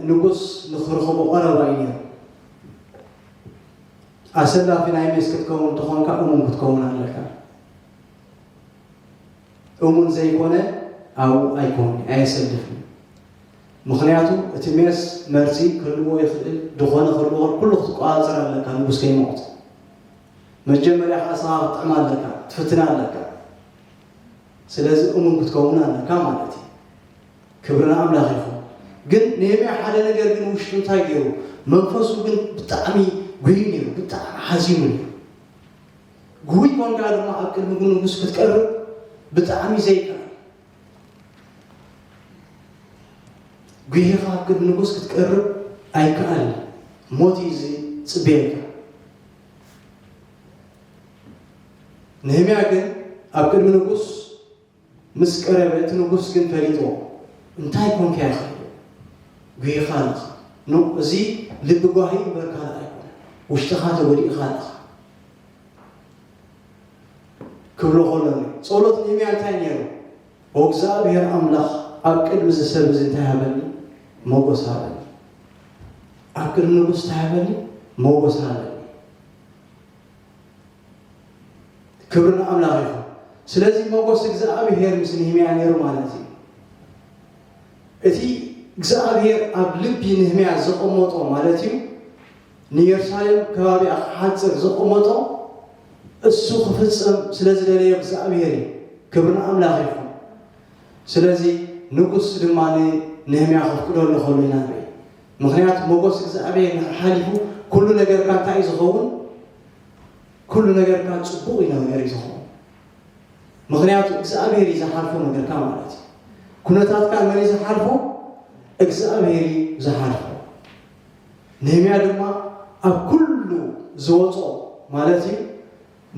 ንንጉስ ንኽርኽቦ ቀረባ እዩ ነይሩ። ኣሰላፊ ናይ ሜስ ክትከውን እንተኾንካ እሙን ክትከውን ኣለካ። እሙን ዘይኮነ ኣብኡ ኣይኮን ኣየሰልፍን። ምኽንያቱ እቲ ሜስ መርዚ ክህልዎ ይኽእል፣ ዝኾነ ክህልዎ ይኽእል፣ ኩሉ ክትቆፃፀር ኣለካ ንጉስ ከይሞት። መጀመርያ ከዓ ስኻ ክትጥዕም ኣለካ፣ ትፍትን ኣለካ። ስለዚ እሙን ክትከውን ኣለካ ማለት እዩ። ክብሪ ንኣምላኽ ይኹን። ግን ነህምያ ሓደ ነገር ግን ውሽጡ እንታይ ገይሩ? መንፈሱ ግን ብጣዕሚ ጉህዩ ነይሩ፣ ብጣዕሚ ሓዚኑ ነይሩ። ጉሁይ ኮንካ ድማ ኣብ ቅድሚ ንጉስ ክትቀርብ ብጣዕሚ ዘይከኣል። ጉሂኻ ኣብ ቅድሚ ንጉስ ክትቀርብ ኣይከኣል። ሞት እዩ ዝጽበየካ። ነህምያ ግን ኣብ ቅድሚ ንጉስ ምስ ቀረበ እቲ ንጉስ ግን ፈሊጥዎ። እንታይ ኮንካ ኢኻ? ጉሂኻ ኣለኻ። ኖ፣ እዚ ልቢ ጓሂ እምበር ካልእ ኣይኮነን። ውሽጥኻ ተጎዲእኻ ኣለኻ። ክብሎ ከሎ ጸሎት ነህምያ እንታይ ነይሩ? ኦ እግዚኣብሔር ኣምላኽ ኣብ ቅድሚ እዚ ሰብ እዚ እንታይ ሃበኒ? ሞጎስ ሃበኒ። ኣብ ቅድሚ ንጉስ እንታይ ሃበኒ? ሞጎስ ሃበኒ። ክብሪ ንኣምላኽ ይኹን። ስለዚ ሞጎስ እግዚኣብሔር ምስ ነህምያ ነይሩ ማለት እዩ። እቲ እግዚኣብሔር ኣብ ልቢ ነህምያ ዘቐመጦ ማለት እዩ፣ ንየሩሳሌም ከባቢኣ ክሓጽር ዘቐመጦ እሱ ክፍጸም ስለ ዝደለዮ እግዚኣብሔር እዩ። ክብሪ ንኣምላኽ ይኹን። ስለዚ ንጉስ ድማ ንነህምያ ከፍቅደሉ ከሎ ኢና ንርኢ። ምኽንያቱ ሞጎስ እግዚኣብሔር ንሓሊፉ ኩሉ ነገርካ እንታይ እዩ ዝኸውን? ኩሉ ነገርካ ጽቡቕ እዩ ነገር እዩ ዝኸውን። ምኽንያቱ እግዚኣብሔር እዩ ዝሓልፎ ነገርካ ማለት እዩ። ኩነታትካ መን እዩ ዝሓልፎ? እግዚኣብሔር እዩ ዝሓልፎ። ነህምያ ድማ ኣብ ኩሉ ዝወጾ ማለት እዩ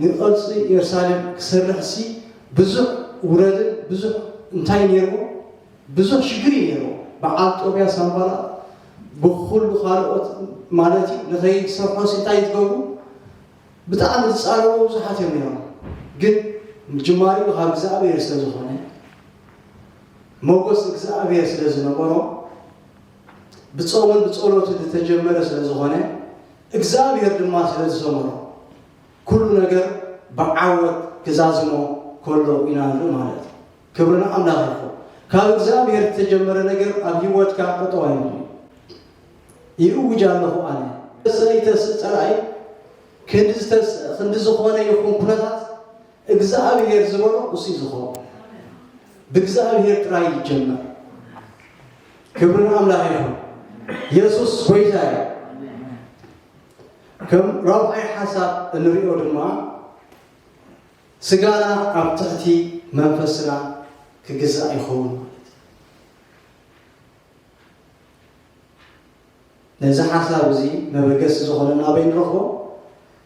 ንቐልጺ ኢየሩሳሌም ክሰርሕሲ ብዙሕ ውረድን ብዙሕ እንታይ ነይርዎ? ብዙሕ ሽግር እዩ ነይርዎ። በዓል ጦብያ ሳንባላ ብኩሉ ካልኦት ማለት እዩ ንኸይሰርሖሲ እንታይ ዝገብሩ? ብጣዕሚ ዝጻረሩ ብዙሓት እዮም ነይሮም። ግን ጅማሪኡ ካብ እግዚኣብሔር ስለ ዝኾነ፣ ሞጎስ እግዚኣብሔር ስለ ዝነበሮ፣ ብጾምን ብጸሎትን ዝተጀመረ ስለ ዝኾነ፣ እግዚኣብሔር ድማ ስለ ዝሰመሮ፣ ኩሉ ነገር ብዓወት ክዛዝሞ ከሎ ኢና ንርኢ ማለት እዩ። ክብሪ ንኣምላኽ ይኹን። ካብ እግዚኣብሔር ዝተጀመረ ነገር ኣብ ህይወትካ ጠጠው ኣይብልን እዩ። ይእውጅ ኣለኹ ኣነ። ሰይተስ ጸላኢ ክንዲ ዝተስ-፣ ክንዲ ዝኾነ ይኹን ኩነታት እግዚኣብሔር ዝበሎ እሱ እዩ ዝኸውን። ብእግዚኣብሔር ጥራይ ይጀመር። ክብሪ ንኣምላኽ ይኹን። የሱስ ጎይታ እዩ። ከም ራብዓይ ሓሳብ እንሪኦ ድማ ስጋና ኣብ ትሕቲ መንፈስና ክግዛእ ይኸውን ማለት እዩ። ነዚ ሓሳብ እዚ መበገሲ ዝኾነና ኣበይ ንረኽቦ?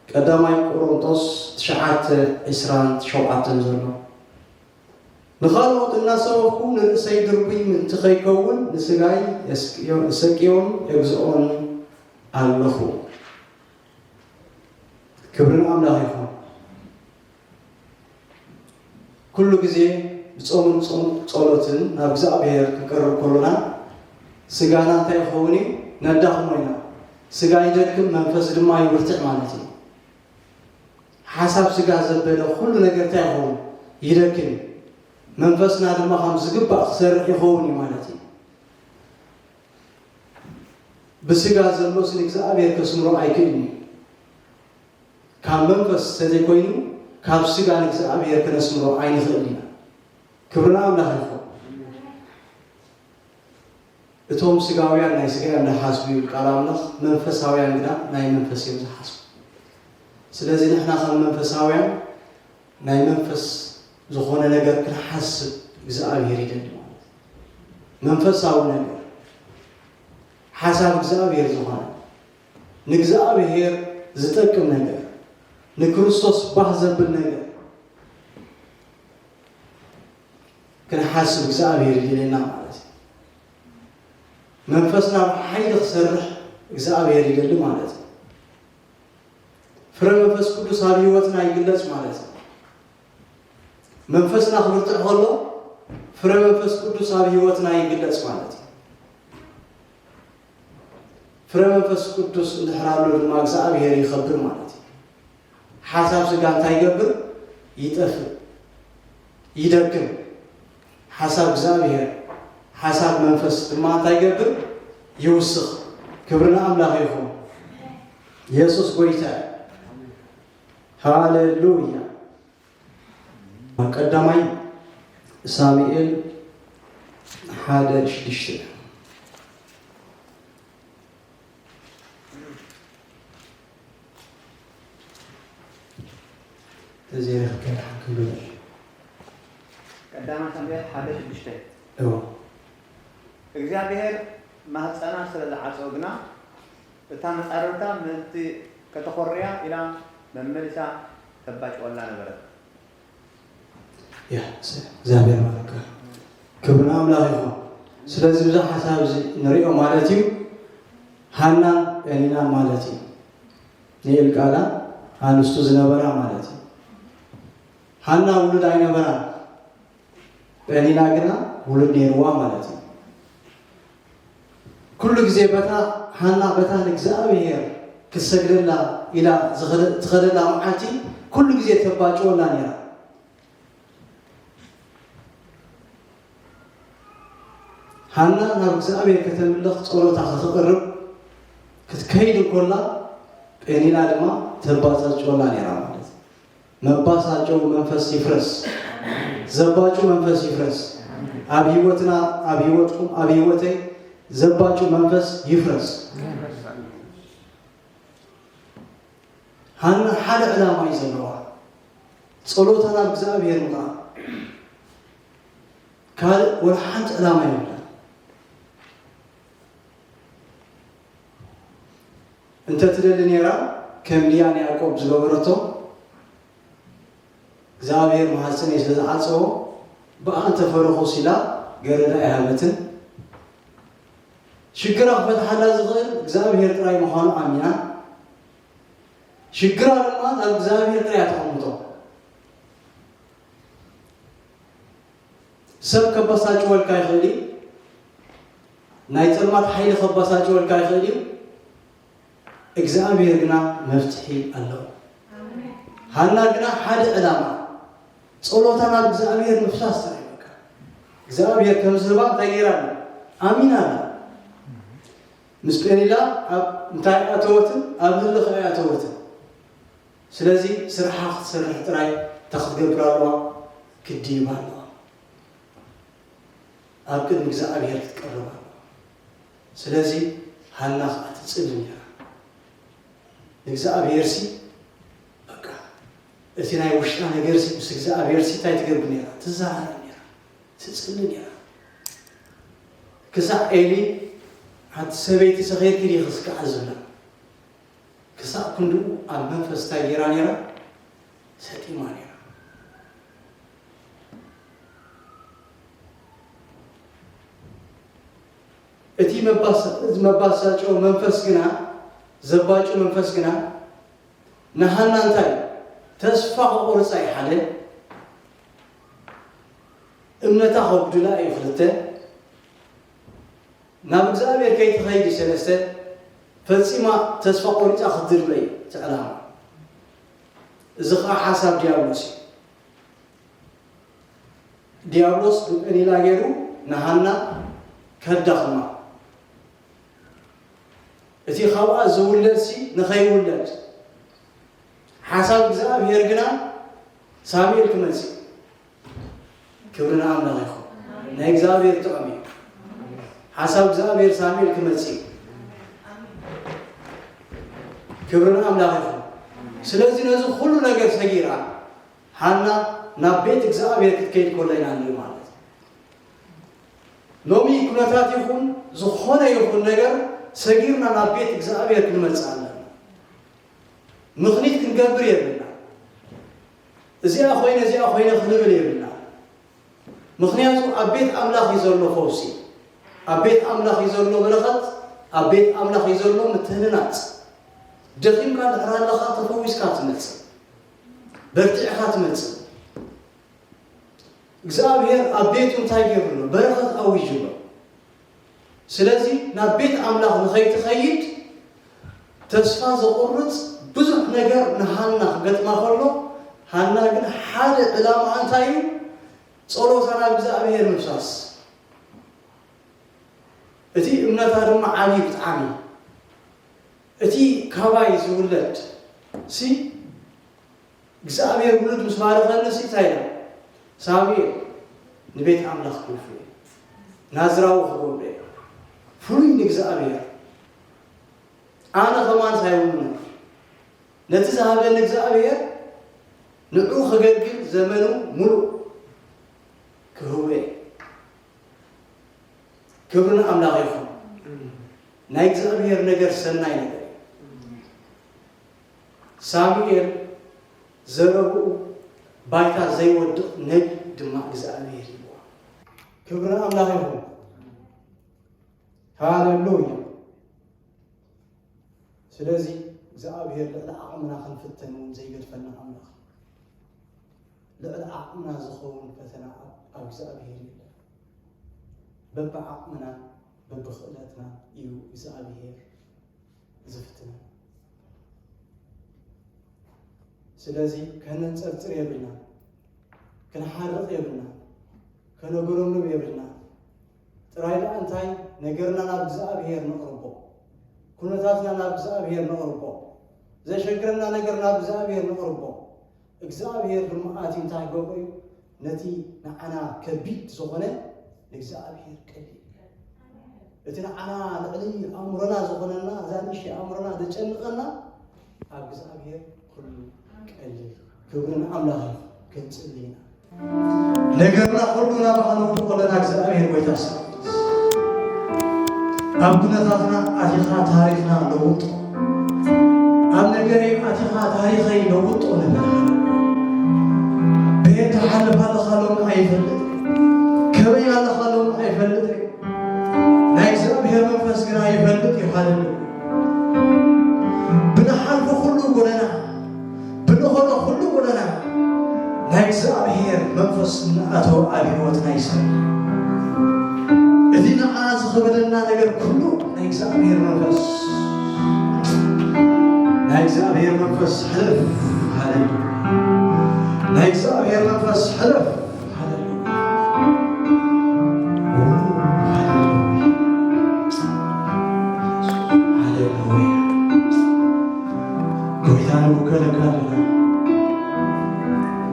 ቀዳማይ ቆሮንቶስ ትሽዓተ ዕስራን ሸውዓተን ዘሎ። ንኻልኦት እናሰበኹ ንርእሰይ ድርቡይ ምእንቲ ከይከውን ንስጋይ የስቅዮ-፣ እሰቅዮን የግዝኦን ኣለኹ። ክብሪ ንኣምላኽ ይኹን። ኩሉ ግዜ ብጾምን ጾም ጸሎትን ናብ እግዚኣብሔር ክንቀርብ ከሎና ስጋና እንታይ ይኸውን እዩ? ነዳኽሞ ኢና። ስጋ ይደክም፣ መንፈስ ድማ ይብርትዕ ማለት እዩ። ሓሳብ ስጋ ዘበለ ኩሉ ነገር እንታይ ይኸውን? ይደክም እዩ። መንፈስና ድማ ከም ዝግባእ ክሰርሕ ይኸውን እዩ ማለት እዩ። ብስጋ ዘሎስ ንእግዚኣብሔር ከስምሮ ኣይክእልን እዩ። ካብ መንፈስ ተዘይኮይኑ ካብ ስጋ ንእግዚኣብሔር ከነስምሮ ኣይንኽእል ኢና። ክብሪ ንኣምላኽ ይኹን። እቶም ስጋውያን ናይ ስጋ እዮም ዝሓስቡ ይብል ቃል ኣምላኽ፣ መንፈሳውያን ግና ናይ መንፈስ እዮም ዝሓስቡ። ስለዚ ንሕና ከም መንፈሳውያን ናይ መንፈስ ዝኾነ ነገር ክንሓስብ እግዚኣብሔር ይደሊ ማለት እዩ። መንፈሳዊ ነገር ሓሳብ እግዚኣብሔር ዝኾነ ንእግዚኣብሔር ዝጠቅም ነገር፣ ንክርስቶስ ባህ ዘብል ነገር ክንሓስብ እግዚኣብሔር ይደልየና ማለት እዩ። መንፈስና ብሓይሊ ክሰርሕ እግዚኣብሔር ይደሊ ማለት እዩ። ፍረ መንፈስ ቅዱስ ኣብ ህይወትና ይግለጽ ማለት እዩ። መንፈስና ክብርትዕ ከሎ ፍረ መንፈስ ቅዱስ ኣብ ህይወትና ይግለጽ ማለት እዩ። ፍረ መንፈስ ቅዱስ እንድሕር ኣሎ ድማ እግዚኣብሔር ይኸብር ማለት እዩ። ሓሳብ ስጋ እንታይ ይገብር? ይጠፍእ፣ ይደክም። ሓሳብ እግዚኣብሔር፣ ሓሳብ መንፈስ ድማ እንታይ ይገብር? ይውስኽ። ክብሪ ንኣምላኽ ይኹን። የሱስ ጎይታ እዩ። ሃሌሉያ። ቀዳማይ ሳሙኤል ሓደ ሽዱሽተ። ተዘይረኽብካ ደሓን ክንብል። ቀዳማይ ሳሙኤል ሓደ ሽዱሽተ። እዎ። እግዚኣብሔር ማህፀና ስለ ዝዓፀወ ግና፣ እታ መጻርርታ ምእንቲ ከተኾርያ ኢላ መመሊሳ ተባጭወላ ነበረት። ያ፣ እግዚኣብሔር ባረካ። ክብሪ ንኣምላኽ ይኹን። ስለዚ፣ ብዛ ሓሳብ እዚ ንሪኦ ማለት እዩ፣ ሃናን ጴኒናን ማለት እዩ። ንኤልቃና ኣንስቱ ዝነበራ ማለት እዩ። ሃና ውሉድ ኣይነበራን፣ ጴኒና ግና ውሉድ ነይርዋ ማለት እዩ። ኩሉ ግዜ በታ ሃና በታ ንእግዚኣብሔር ክትሰግደላ ኢላ ዝኸደ-፣ ትኸደላ መዓልቲ ኩሉ ግዜ ተባጭወላ ነይራ። ሃና ናብ እግዚኣብሔር ከተምልኽ ጸሎታ ከተቕርብ ክትከይድ እንኮላ፣ ጴኒና ድማ ተባጻጭወላ ነይራ ማለት እዩ። መባሳጨዊ መንፈስ ይፍረስ። ዘባጩ መንፈስ ይፍረስ። ኣብ ህይወትና፣ ኣብ ህይወትኩም፣ ኣብ ህይወተይ ዘባጩ መንፈስ ይፍረስ። ሃና ሓደ ዕላማ እዩ ዘለዋ። ጸሎታ ናብ እግዚኣብሔር ምቕራብ። ካልእ ወላ ሓንቲ ዕላማ የብላን። እንተ ትደሊ ነይራ፣ ከም ልያ ንያዕቆብ ዝገበረቶ፣ እግዚኣብሔር ማህፀነይ ስለ ዝዓፀዎ፣ ብኣ እንተ ፈረኹስ ኢላ ገረዳ ኣይሃበትን። ሽግራ ክፈትሓላ ዝኽእል እግዚኣብሔር ጥራይ ምዃኑ ኣሚና፣ ሽግራ ድማ ናብ እግዚኣብሔር ጥራይ እያ ተቐምጦ። ሰብ ከባሳጭወልካ ይኽእል እዩ። ናይ ጸልማት ሓይሊ ከባሳጭወልካ ይኽእል እዩ። እግዚኣብሔር ግና መፍትሒ ኣለዎ። ሃና ግና ሓደ ዕላማ፣ ጸሎታ ናብ እግዚኣብሔር ምፍሳስ ጥራይ በቃ። እግዚኣብሔር ከም ዝህባ እንታይ ገይራ ኣላ? ኣሚና ኣላ። ምስ ጴኒና ኣብ እንታይ ኣተወትን ኣብ ህልኽ ኣይኣተወትን። ስለዚ ስርሓ ክትሰርሕ ጥራይ እንታይ ክትገብር ኣለዋ? ክትድይብ ኣለዋ። ኣብ ቅድሚ እግዚኣብሔር ክትቀርብ ኣለዋ። ስለዚ ሃና ኸኣ ትጽሊ ነይራ። ንእግዚኣብሔርሲ በቃ እቲ ናይ ውሽጣ ነገርሲ ምስ እግዚኣብሔርሲ እንታይ ትገብር ነይራ? ትዘራረብ ነይራ። ትጽሊ ነይራ። ክሳዕ ኤሊ፣ ኣቲ ሰበይቲ ሰኺርኪ ዲኺ እስከ ዝብላ። ክሳዕ ክንድኡ ኣብ መንፈስ እንታይ ገይራ ነይራ? ሰጢማ ነይራ። እቲ መባስ-፣ እዚ መባሳጨዊ መንፈስ ግና፣ ዘባጩ መንፈስ ግና፣ ንሃና እንታይ? ተስፋ ከቑርጻ እዩ ሓደ፣ እምነታ ከጉድላ እዩ ክልተ፣ ናብ እግዚኣብሔር ከይትኸይድ እዩ ሰለስተ፣ ፈጺማ ተስፋ ቆሪጻ ክትድርበ እዩ እቲ ዕላማ። እዚ ኸዓ ሓሳብ ዲያብሎስ እዩ። ዲያብሎስ ብቀሊላ ገይሩ ንሃና ከዳኽማ። እቲ ካብኣ ዝውለድሲ ንኸይውለድ ሓሳብ እግዚኣብሔር ግና ሳሙኤል ክመጽእ። ክብሪ ንኣምላኽ ይኹን። ናይ እግዚኣብሔር ጥዑም እዩ። ሓሳብ እግዚኣብሔር ሳሙኤል ክመጽእ እዩ። ክብሪ ንኣምላኽ ይኹን። ስለዚ ነዚ ኩሉ ነገር ሰጊራ ሃና ናብ ቤት እግዚኣብሔር ክትከይድ ከሎ ኢና ንርኢ ማለት እዩ። ሎሚ ኩነታት ይኹን ዝኾነ ይኹን ነገር ሰጊርና ናብ ቤት እግዚኣብሔር ክንመጽእ ኣለና። ምኽኒት ክንገብር የብልና። እዚኣ ኮይነ እዚኣ ኮይነ ክንብል የብልና። ምኽንያቱ ኣብ ቤት ኣምላኽ እዩ ዘሎ ፈውሲ፣ ኣብ ቤት ኣምላኽ እዩ ዘሎ በረኸት፣ ኣብ ቤት ኣምላኽ እዩ ዘሎ ምትህንናጽ። ደኺምካ ድሕር ኣለኻ ተፈዊስካ ትመጽእ፣ በርቲዕካ ትመጽእ። እግዚኣብሔር ኣብ ቤቱ እንታይ ገይሩ ኣሎ? በረኸት ኣዊጁ ኣሎ። ስለዚ ናብ ቤት ኣምላኽ ንኸይትኸይድ ተስፋ ዘቑርጽ ብዙሕ ነገር ንሃና ክገጥማ ከሎ፣ ሃና ግን ሓደ ዕላማ እንታይ እዩ? ጸሎታ ናብ እግዚኣብሔር ምፍሳስ። እቲ እምነታ ድማ ዓብዪ ብጣዕሚ። እቲ ካባይ ዝውለድ ሲ እግዚኣብሔር ውሉድ ምስ ባረኸኒ ሲ እንታይ ኢላ? ሳሙኤል ንቤት ኣምላኽ ክውፍእ ናዝራዊ ክገብሮ እየ። ፍሉይ ንእግዚኣብሔር። ኣነ ከማን ሳይውንኖ ነቲ ዝሃበኒ እግዚኣብሔር ንዑ ከገልግል ዘመኑ ሙሉእ ክህቦ እየ። ክብሪ ንኣምላኽ ይኹን። ናይ እግዚኣብሔር ነገር ሰናይ ነገር እዩ። ሳሙኤል ዘረብኡ ባይታ ዘይወድቕ ነቢ ድማ እግዚኣብሔር ይብዋ። ክብሪ ንኣምላኽ ይኹን። ሃሌሉያ። ስለዚ እግዚኣብሔር ልዕሊ ዓቕምና ክንፍተን እውን ዘይገድፈና ኣምላኽ እዩ። ልዕሊ ዓቕምና ዝኸውን ፈተና ኣብ እግዚኣብሔር የለን። በብዓቕምና በብኽእለትና እዩ እግዚኣብሔር ዝፍትነና። ስለዚ ከነንጸርጽር የብልና፣ ክንሓርቕ የብልና፣ ከነጎረምርም የብልና። ጥራይ ደኣ እንታይ ነገርና ናብ እግዚኣብሔር ነቕርቦ፣ ኩነታትና ናብ እግዚኣብሔር ነቕርቦ፣ ዘሸግረና ነገር ናብ እግዚኣብሔር ነቕርቦ። እግዚኣብሔር ድማ ኣቲ እንታይ ክገብሮ እዩ? ነቲ ንዓና ከቢድ ዝኾነ ንእግዚኣብሔር ቀሊል። እቲ ንዓና ልዕሊ ኣእምሮና ዝኾነና፣ እዛ ንእሽተይ ኣእምሮና ዘጨንቐና፣ ኣብ እግዚኣብሔር ኩሉ ቀሊል። ክብሪ ንኣምላኽ ይኹን። ክንጽሊ ኢና። ነገርና ኩሉ ናባኻ ነውድቆ ኣለና እግዚኣብሔር ጎይታ ሰራዊት። ኣብ ኩነታትና ኣቲኻ ታሪኽና ለውጦ። ኣብ ነገረይ ኣቲኻ ታሪኸይ ለውጦ ንብል። በየን ትሓልፍ ኣለኻ ሎሚ ኣይፈልጥ። ከመይ ኣለኻ ሎሚ ኣይፈልጥ። ናይ እግዚኣብሔር መንፈስ ግና ይፈልጥ እዩ። ሃሌሉያ። ብንሓልፎ ኩሉ ጎደና፣ ብንኸዶ ኩሉ ጎደና ናይ እግዚኣብሔር መንፈስ እናኣተወ ኣብ ህይወትና ይሰርሕ። እቲ ንዓና ዝኸበደና ነገር ኩሉ ናይ እግዚኣብሔር መንፈስ፣ ናይ እግዚኣብሔር መንፈስ ሕለፍ። ሃሌሉያ። ናይ እግዚኣብሔር መንፈስ ሕለፍ። ሃሌሉያ። ኦ፣ ሃሌሉያ። ሃሌሉያ። ጎይታ ንውከለካ ኣለና።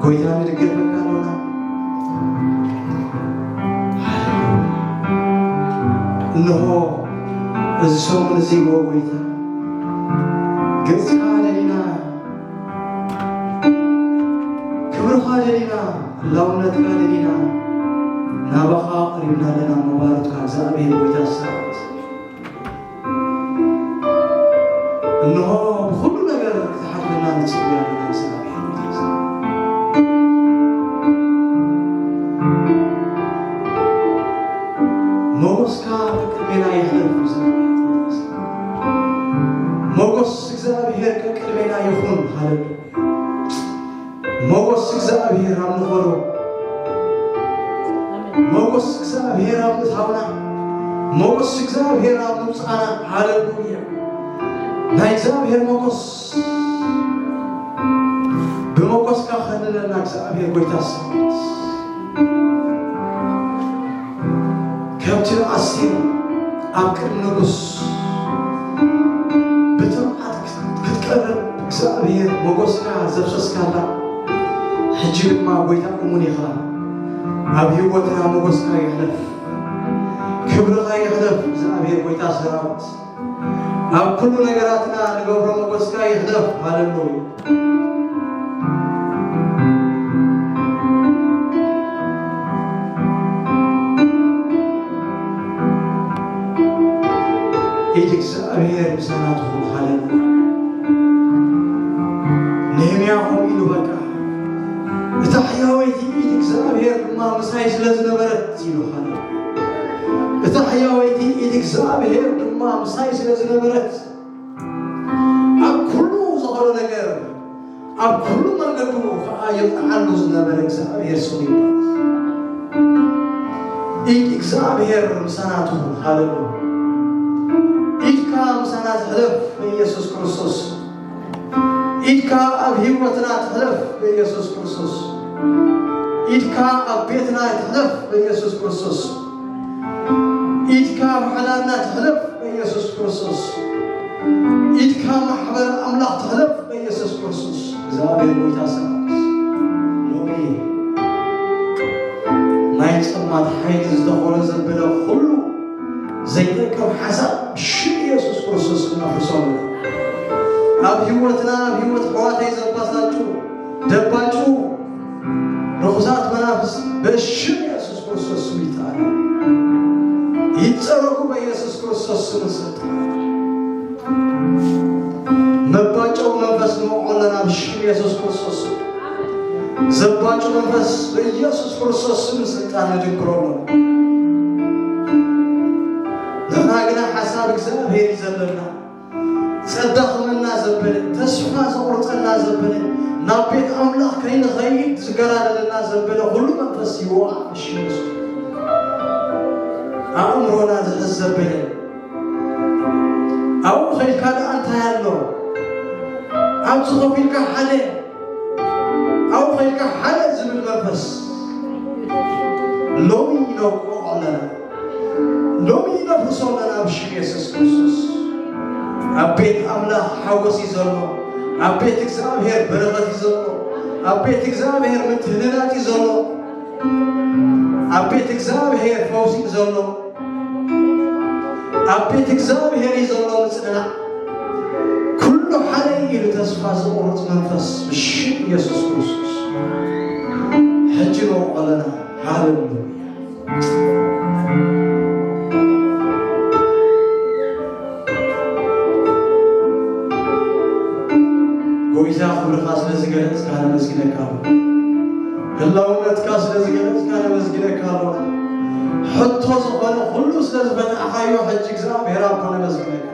ጎይታ ንድገፈካ ኣለና። ሃሌሉያ። እንሆ እዚ ሰሙን እዚ፣ ኦ ጎይታ፣ ገጽካ ደሊና፣ ክብርኻ ደሊና፣ ህላውነትካ ደሊና፣ ናባኻ ቀሪብና ኣለና። መባረትካ እግዚኣብሔር ጎይታ ሰራዊት። እንሆ ብኹሉ ነገር ክትሓልፈና ንጽሊ ኣለና እግዚኣብሔር ጎይታ ሰራዊት። ሞገስካ ቅድሜና ይሕለፍ እግዚኣብሔር ጎይታ ሰራዊት። ሞገስ እግዚኣብሔር ቅድሜና ይኹን። ሃሌሉያ። ሞገስ እግዚኣብሔር ኣብ ንኸዶ፣ ሞገስ እግዚኣብሔር ኣብ ምእታውና፣ ሞገስ እግዚኣብሔር ኣብ ምውፃእና። ሃሌሉያ። ናይ እግዚኣብሔር ሞገስ ብሞገስካ ከልለና እግዚኣብሔር ጎይታ ሰራዊት። ከምቲ ንኣስቴር ኣብ ቅድሚ ንጉስ ብትብዓት ክትቀርብ እግዚኣብሔር ሞገስካ ዘፍሰስካላ፣ ሕጂ ድማ ጎይታ እሙን ኢኻ። ኣብ ህይወትና ሞገስካ ይሕለፍ፣ ክብርኻ ይሕለፍ እግዚኣብሔር ጎይታ ሰራዊት። ኣብ ኩሉ ነገራትና ንገብሮ ሞገስካ ይሕለፍ። ሃሌሉያ። ኢድ እግዚኣብሔር ምሳና ትኹን። ሃሌሉያ። ሕያወይቲ ኢድ እግዚኣብሔር ድማ ምሳይ ስለ ዝነበረት ኢሉ። እታ ሕያወይቲ ኢድ እግዚኣብሔር ድማ ምሳይ ስለ ዝነበረት፣ ኣብ ኩሉ ዝኾነ ነገር፣ ኣብ ኩሉ መንገዱ ከዓ ይርዓሉ ዝነበረ እግዚኣብሔር ስሙ ይባረክ። ኢድ እግዚኣብሔር ምሳና ትኹን። ሃሌሉያ። ኢድካ ምሳና ትሕለፍ በኢየሱስ ክርስቶስ። ኢድካ ኣብ ህይወትና ትሕለፍ በኢየሱስ ክርስቶስ። ኢድካ ኣብ ቤትና ትሕለፍ በኢየሱስ ክርስቶስ። ኢድካ ኣብ ሓዳርና ትሕለፍ በኢየሱስ ክርስቶስ። ኢድካ ማሕበር ኣምላኽ ትሕለፍ በኢየሱስ ክርስቶስ። እግዚኣብሔር ጎይታ ሰራዊት፣ ሎሚ ናይ ጸልማት ሓይሊ ዝተኾረ ዘበለ ኩሉ ዘይጠቅም ሓሳብ ሽም ኢየሱስ ክርስቶስ እናፍርሶ ኣለና። ኣብ ህይወትና፣ ኣብ ህይወት ኣሕዋተይ ዘባሳጩ፣ ደባጩ ርኹሳት መናፍስት በሽም ኢየሱስ ክርስቶስ ስም ይተኣሉ። ይጸረጉ በኢየሱስ ክርስቶስ ስም ስልጣን። መባጨው መንፈስ ንወቕዖ ኣለና ብሽም ኢየሱስ ክርስቶስ ስም። ዘባጩ መንፈስ በኢየሱስ ክርስቶስ ስም ስልጣን ንድንግሮ ኣለና። ንሕና ግና ሓሳብ እግዚኣብሔር እዩ ዘለና። ጸዳኽመና ዘበለ፣ ተስፋ ዘቑርጸና ዘበለ፣ ናብ ቤት ኣምላኽ ከይንኸይድ ዝገዳደለና ዘበለ ኩሉ መንፈስ ይወቓ። እሺ፣ ኣእምሮና ዝሕዝ ዘበለ፣ ኣብኡ ኸይድካ ደኣ እንታይ ኣሎ? ኣብዚ ኮፍ ኢልካ ሓደ፣ ኣብኡ ኸይድካ ሓደ ዝብል መንፈስ ሎሚ ነውቅዖ ኣለና። ሎሚ ነፍርሶ ኣለና ብሽም የሱስ ክርስቶስ። ኣብ ቤት ኣምላኽ ሓጎስ እዩ ዘሎ። ኣብ ቤት እግዚኣብሔር በረኸት እዩ ዘሎ። ኣብ ቤት እግዚኣብሔር ምትህንናጽ እዩ ዘሎ። ኣብ ቤት እግዚኣብሔር ፈውሲ እዩ ዘሎ። ኣብ ቤት እግዚኣብሔር እዩ ዘሎ ምጽንናዕ። ኩሉ ሓደ እዩ ኢሉ ተስፋ ዝቑርጽ መንፈስ ብሽም የሱስ ክርስቶስ ሕጂ ነውቅዖ ኣለና። ሃሌሉያ። ጎይታ ክብርኻ ስለ ዝገለጽካ ነመስግነካ ኣለና። ህላውነትካ ስለ ዝገለጽካ ነመስግነካ ኣለና። ሕቶ ዝኾነ ኩሉ ስለ ዝፈታሕካዮ ሕጂ እግዚኣብሔር ኣቦ ነመስግነካ።